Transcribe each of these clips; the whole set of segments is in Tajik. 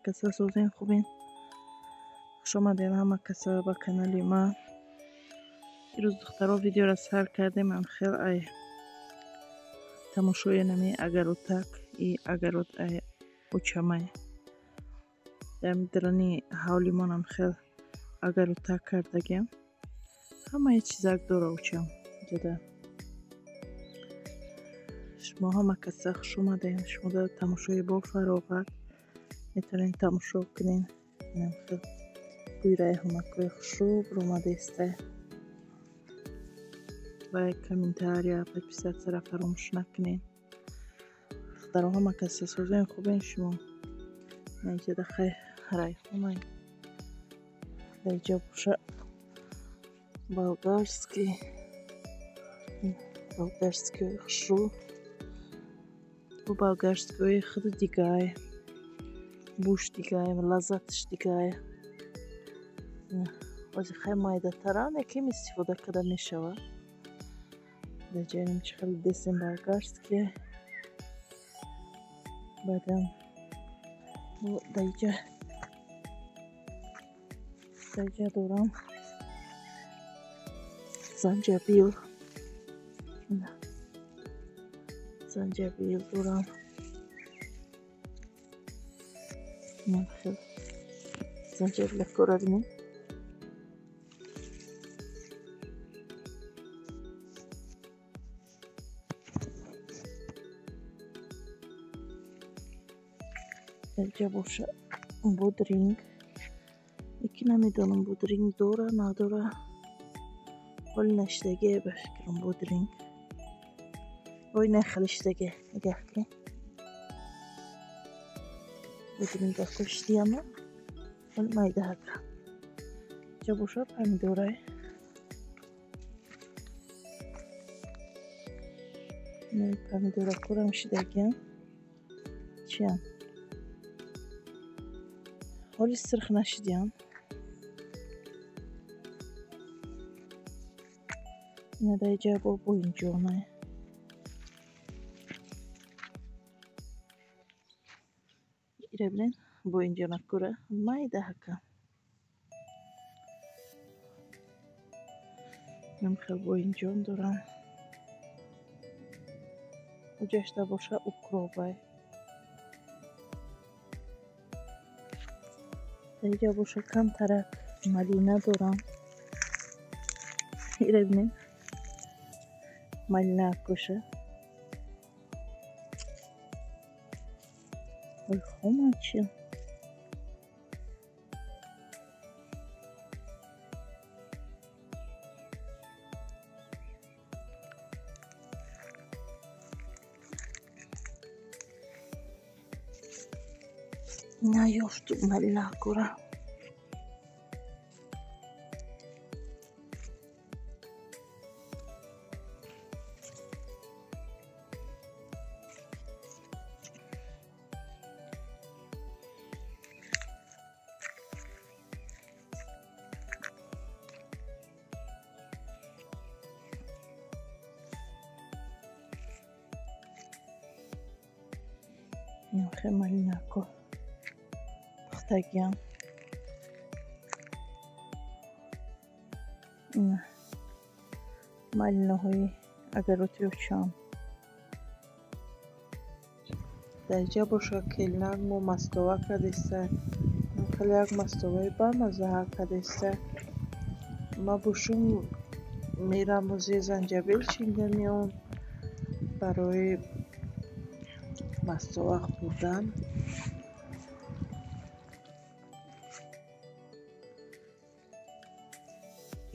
Каса созен хубен. Хуш омадем ҳама каса ба канали ман. Ирӯз духтаро видеоро сар кардем, ам хел ай тамошои нами агаротак и агарот ай очамай. Дар дарани ҳавлимонам хел агаротак кардагем. Ҳамаи чизак дора очам ҷада. Шумо ҳама каса хуш омадем. Шумо дар тамошои бо фароғат метавонед тамошо кунед. Инам хел бӯи райҳонакҳои хушрӯ баромадааста. Лайк, комментария, подписатсияро фаромӯш накунед. Духтаро ҳама каса созен хубен шумо. Инҷода хай райҳонай. Дар инҷо боша болгарский, болгарскиҳои хушрӯ. Бу болгарскиҳои худи дигай, бӯш дигай, лаззаташ дигай. Ҳозир хай майдатарам, якем истифода карда мешавад. Дар ҷоям чӣ хеле десем болгарские. Баъдам дар инҷа дорам занҷабил. Занҷабил дорам. Инам хел занҷабилакора бинед. Дар инҷа боша бодринг. Яке намедонам бодринг дора надора. Ҳоли нашидагие ба фикрам бодринг. Ой нахелиштаге нигаҳ кунед. Бодрингако шидияма ҳоли майдаҳака. Инҷа боша помидорай. Помидоракорам шидагиям. Чиям? Ҳоли сирх нашидиям. Ина дар инҷа бо боинҷонай. Ира бинед боинҷонакора майдаҳака. Инам хел боинҷон дорам. Уҷашта боша укробай. Дар инҷа боша камтарак малина дорам. Ира бинед малинакоша. Ой, хоман чи? Наёфту малинакора. Инам малинако пухтагиам. Ина малинаҳои агароти очам. Дар инҷа боша келинак мо мастова кардеста. Хеле як мастоваи бамаззаҳа кардеста. Ма бошум мерам ози занҷабил чинда меом барои мастова хӯрдан.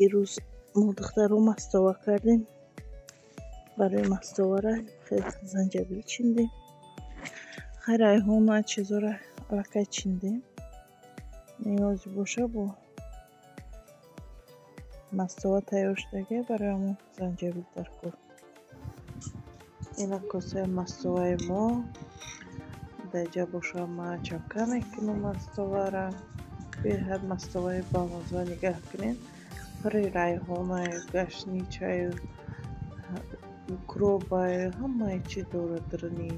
Ирӯз мо духтаро мастова кардем. Барои мастовара хел занҷабил чиндем. Хай райҳона чизора аллакай чиндем. Ниёзи боша бо мастова тайёр шудагия барои ҳамон занҷабил дар кор. Ина косаи мастоваи мо. Дар инҷа боша ма чака мекунам мастовара. Беҳад мастоваи бамазза нигаҳ кунед. Пури райҳонаю, гашничаю, укробаю, ҳамаи чи дорад даруни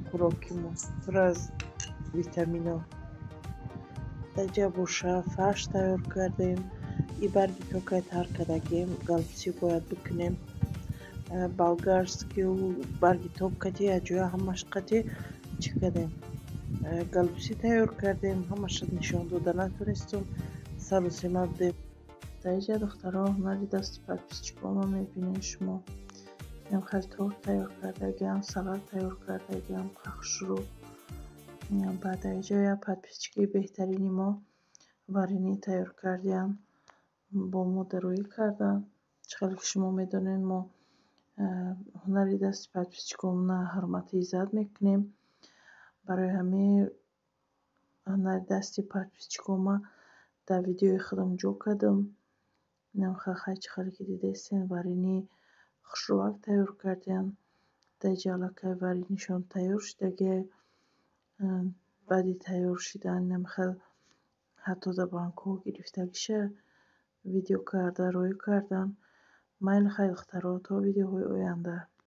хӯроки мо. Пур аз витаминҳо. Даҷа боша, фарш тайёр кардем. И барги токай тар кардагем, голубцы бояд бикунем. Болгарскию барги ток кати яҷоя ҳамаш қати чӣ кардем, голубцы тайёр кардем. Ҳамаша нишон дода натонистум, саросема будем. Дар инҷа, духтаро, ҳунари дасти подписчикома мебинед шумо. Инам хеле торт тайёр кардагиам, салат тайёр кардагиам, хушрӯ. Баъд дар инҷа як подписчикаи беҳтарини мо варенье тайёр кардиям, бо мо дароӣ карданд. Чӣ хеле ки шумо медонед, мо ҳунари дасти подписчикомона ҳурмату иззат мекунем. Барои ҳамин ҳунари дасти подписчикома дар видеои худам ҷо кардам. Инам хай, чӣ хеле ки дидестен, варенье хушрӯак тайёр кардиям. Дар инҷа аллакай вареньешон тайёр шудагиай. Баъди тайёр шудан инам хел ҳатто дар банкҳо гирифтагиша видео карда роӣ кардам. Майли, хай, духтаро, то видеоҳои оянда.